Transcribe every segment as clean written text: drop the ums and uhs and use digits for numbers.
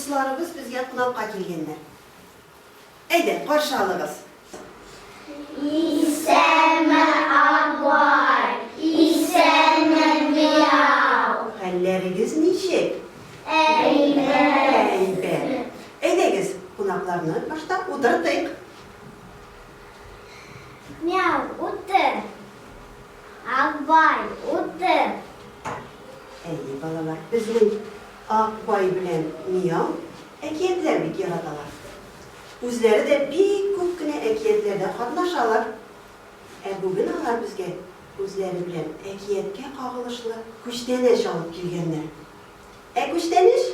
дусларыбыз безгә кунакка килгәннәр. Әйдә, каршы алыгыз. Исәнме, Акбай! Исәнме, Мияу! Хәлләрегез ничек? Әйбәт! Әйбәт. Әйдәгез, кунакларны башта утыртыйк. Мяу, утыр! Акбай, утыр! Әйе, балалар, безнең Акбай белән Мияу әкиятләр бик яраталар. Үзләре дә бик күп кенә әкиятләрдә катнашалар. Ә бүген алар безгә үзләре белән әкияткә кагылышлы күчтәнәч алып килгәннәр. Ә күчтәнәч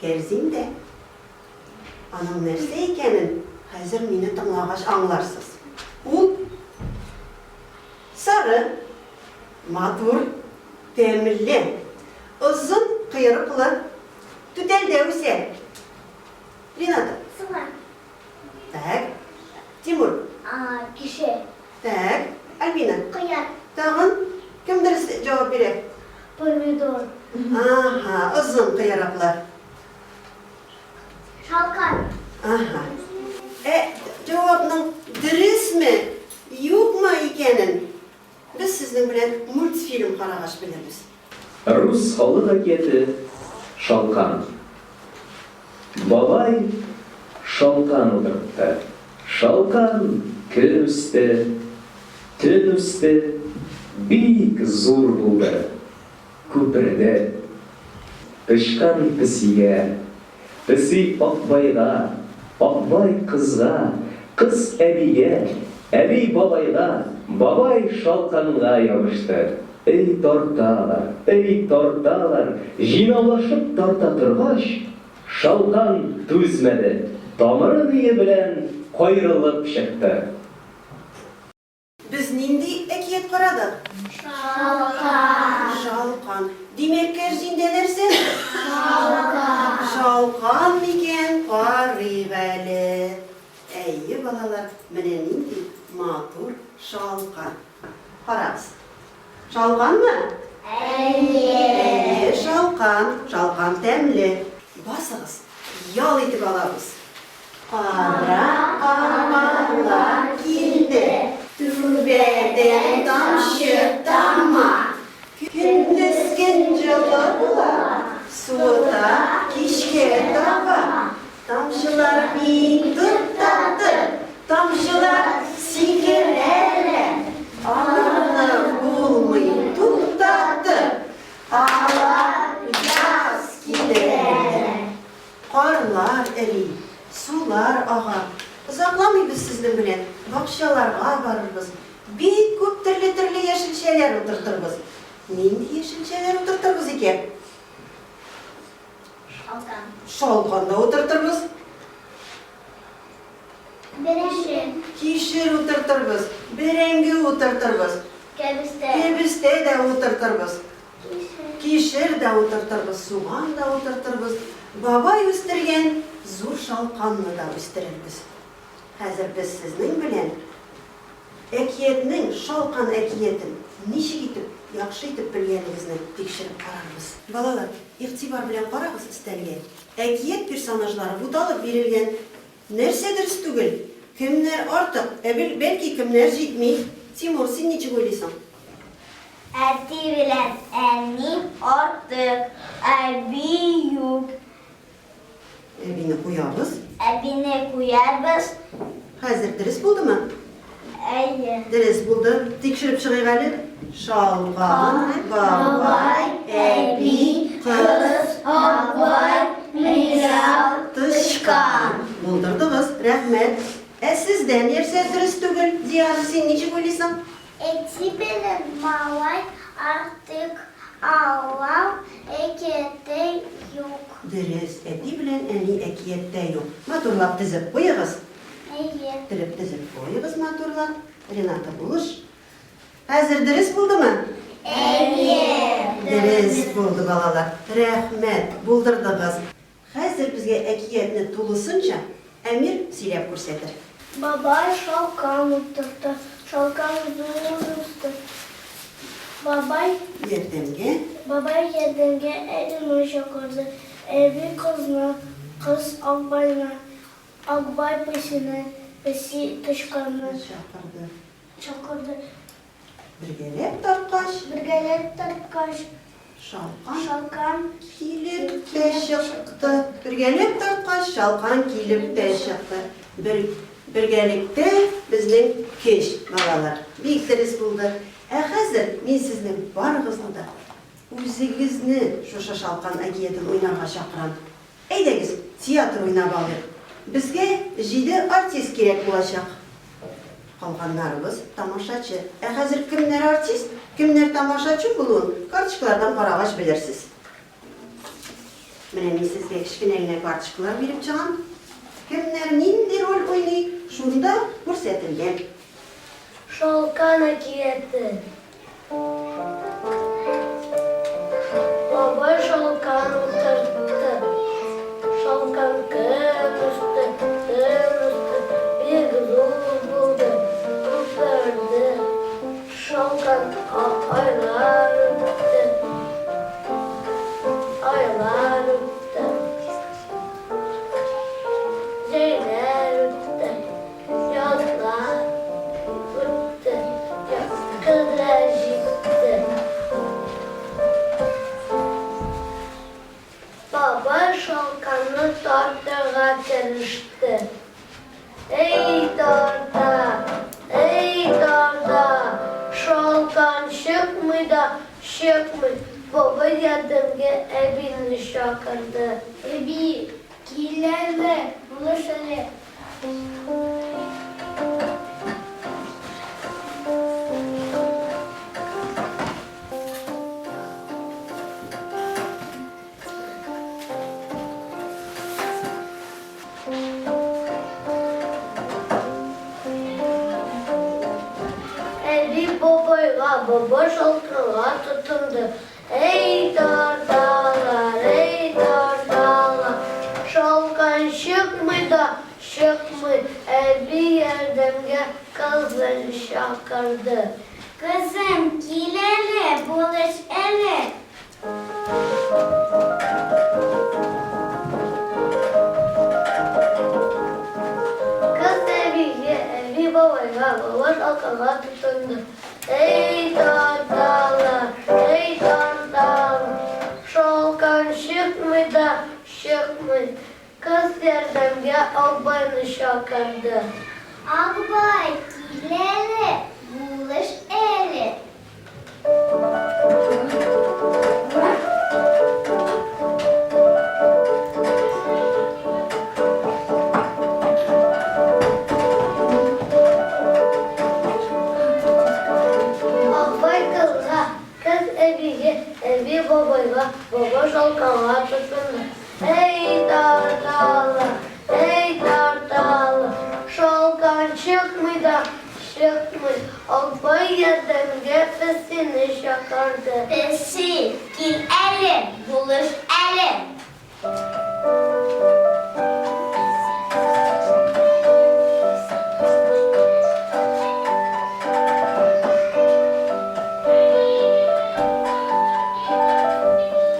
кәрзиндә. Аның нәрсә икәнен хәзер мине тыңлагач аңларсыз. Ул сары, матур, тәмле, озын кыерыклы, түтәлдә үсә. Рената. Суган. Так. Тимур. Кишер. Так. Альбина. Кыяр. Тагын кем дөрес җавап бирә? Помидор. Ага, озын кыерыклы. Шалкан. Ага. Ә җавапның дөресме, юкмы икәнен без сезнең белән мультфильм карагач белербез. Рус халык әкияте Шалкан. Бабай шалкан утыртты. Шалкан көн үсте, төн үсте, бик зур булды. Күперде. Тычкан песигә, песи Акбайга, Акбай кызга, кыз әбигә, әби бабайга, бабай шалканга ябышты. Эй тарталар, эй тарталар, җыйнаулашып тарта торгач, шалкан түзмәде, тамыры-ние белән каерылып чыкты. Без нинди әкият карадык? Шалкан. Шалкан. Димәк, кәрзиндә нәрсә? Шалкан. Шалкан микән? Карыйк әле. Әйе, балалар, менә нинди матур шалкан. Карагыз. Шалканмы? Әйе. Әйе, шалкан. Шалкан тәмле. Басыгыз, ял итеп алабыз. Кара каргалар килде. Түбәдән тамчы тама. Көндез көн җылы була, суыта кичкә таба. Тамчылар бик туктатты, тамчылар сикерәләр. Аларны булмый туктатып, алар яз китерәләр. Карлар эри, сулар ага. Озакламый без сезнең белән бакчаларга барырбыз, бик күп төрле-төрле яшелчәләр утыртырбыз. Нинди яшелчәләр утыртырбыз икән? Шалкан. Шалкан да утыртырбыз. Бәрәңге. Кишер утыртырбыз, бәрәңге утыртырбыз. Кәбестә. Кәбестә дә утыртырбыз. Кишер дә утыртырбыз, суган да утыртырбыз, бабай үстергән зур шалканны да үстерербез. Хәзер без сезнең белән әкиятнең, шалкан әкиятен ничек итеп, яхшы итеп белгәнегезне тикшереп карарбыз. Балалар, игътибар белән карагыз өстәлгә. Әкият персонажлары буталып бирелгән. Нәрсә дөрес түгел? Кемнәр артык, ә бәлки кемнәр җитми? Тимур, син ничек уйлыйсың? Әти белән әни артык, әби юк. Әбине куябыз. Әбине куябыз. Хәзер дөрес булдымы? Әйе. Дөрес булды. Тикшереп чыгыйк әле. Шалкан, бабай, әби, кыз, Акбай, Мияу, тычкан. Булдырдыгыз, рәхмәт. Ә сездә нәрсә дөрес түгел? Диана, син ничек уйлыйсың? Әти белән малай артык алар әкияттә юк. Дөрес, әти белән әни әкияттә юк. Матурлап тезеп куегыз. Әйе. Тереп тезеп куегыз матурлап. Рената, булыш. Хәзер дөрес булдымы? Әйе. Дөрес булды, балалар. Рәхмәт, булдырдыгыз. Хәзер безгә әкиятне тулысынча Әмир сөйләп күрсәтер. Бабай шалкан утыртты, шалкан зур үсте. Бабай. Ярдәмгә. Бабай ярдәмгә әбине чакырды. Әби кызны. Кыз Акбайны, Акбай песине, песи тычканны. Чакырды. Чакырды. Бергәләп тарткач. Бергәләп тарткач. Шалкан. Шалкан. Килеп тә чыкты. Бергәләп тарткач, шалкан килеп тә чыкты. Бер, бергәлектә безнең көч, балалар. Бик дөрес булды. Ә хәзер мин сезнең барыгызны да үзегезне шушы шалкан әкиятен уйнарга чакырам. Әйдәгез, театр уйнап алыйк. Безгә җиде артист кирәк булачак. Калганнарыбыз, тамашачы. Ә хәзер кемнәр артист, кемнәр тамашачы булуын карточкалардан карагач белерсез. Менә мин сезгә кечкенә генә карточкалар биреп чыгам. Кемнәр нинди роль уйный, шунда күрсәтелгән. Шалкан әкияте. Бабай шалкан утыртты. Шалкан көн үсте, төн үсте, бик зур булды, күперде. Шалкан айлар үтте, айлар үтте, җәйләр үтте. Язлар үтте, көзләр җитте. Бабай шалканны тартырга кереште. Эй, тарта, эй, тарта, шалкан чыкмый да чыкмый. Бабай ярдәмгә әбине чакырды. Әби, кил әле, булыш әле. Әби бабайга, бабай шалканга тотынды. Әй тарталар, әй тарталар, шалкан чыкмый да чыкмый. Әби ярдәмгә кызын чакырды. Кызым, кил әле, булыш әле. Кыз әбигә, әби бабайга, бабай шалканга тотынды. Эй, тарталар, эй, тарталар, шалкан чыкмый да чыкмый. Кыз ярдәмгә Акбайны чакырды. Акбай, кил әле, булыш әле. Акбай кызга, кыз әбигә, әби бабайга, бабай шалканга тотынды. Әй, тарталар, әй, тарталар, шалкан чыкмый да чыкмый. Акбай ярдәмгә песине чакырды. Песи, кил әле, булыш әле.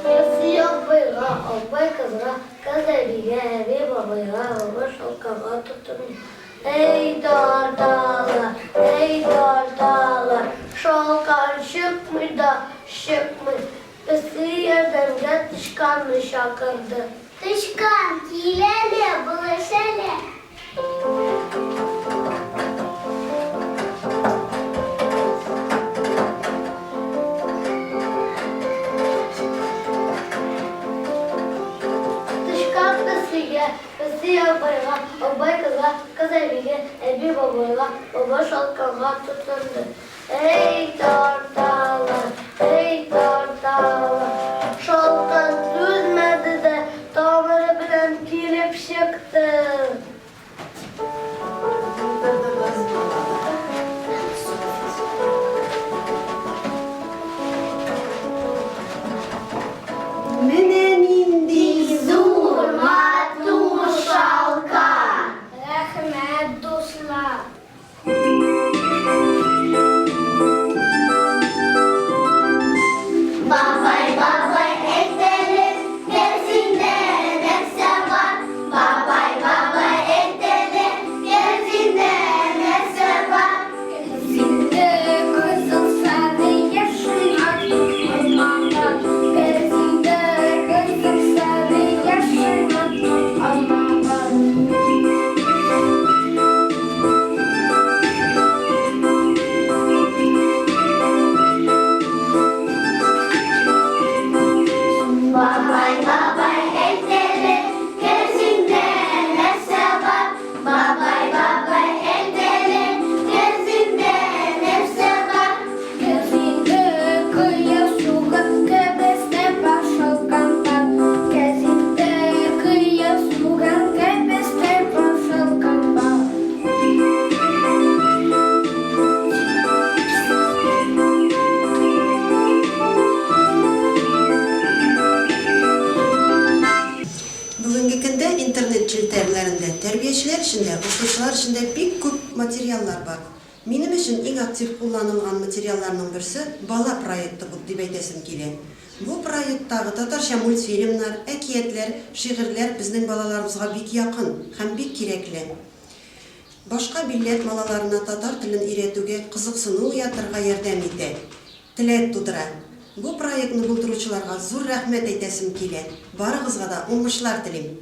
Песи Акбайга, Акбай кызга, кыз әбигә, әби бабайга, бабай шалканга тотынды. Әй, тарталар, әй, тарталар, шалкан чыкмый да чыкмый. Песи ярдәмгә тычканны чакырды. Тычкан, кил әле, булыш әле. Тычкан песигә, песи абайга, абай кызга, кыз әбигә, әби бабайга, бабай шалканга тотынды. Әй, тарталар, әй, тарталар. Шалкан түзмәде дә, тамыры белән килеп чыкты. Булдырдыгыз, балалар. Менә нинди зур, матур шалкан! Рәхмәт, дуслар! Бабай, бабай, әйт әле, кәрзиндә нәрсә бар? интернет челтәрләрендә тәрбиячеләр өчен дә, укытучылар өчен дә бик күп материаллар бар. Минем өчен иң актив кулланылган материалларның берсе Бала проекты бу дип әйтәсем килә. Бу проекттагы татарча мультфильмнар, әкиятләр, шигырьләр безнең балаларыбызга бик якын һәм бик кирәкле. Башка милләт балаларына татар телен өйрәтүгә кызыксыну уятырга ярдәм итә, теләк тудыра. Бу проектны булдыручыларга зур рәхмәт әйтәсем килә. Барыгызга да уңышлар телим!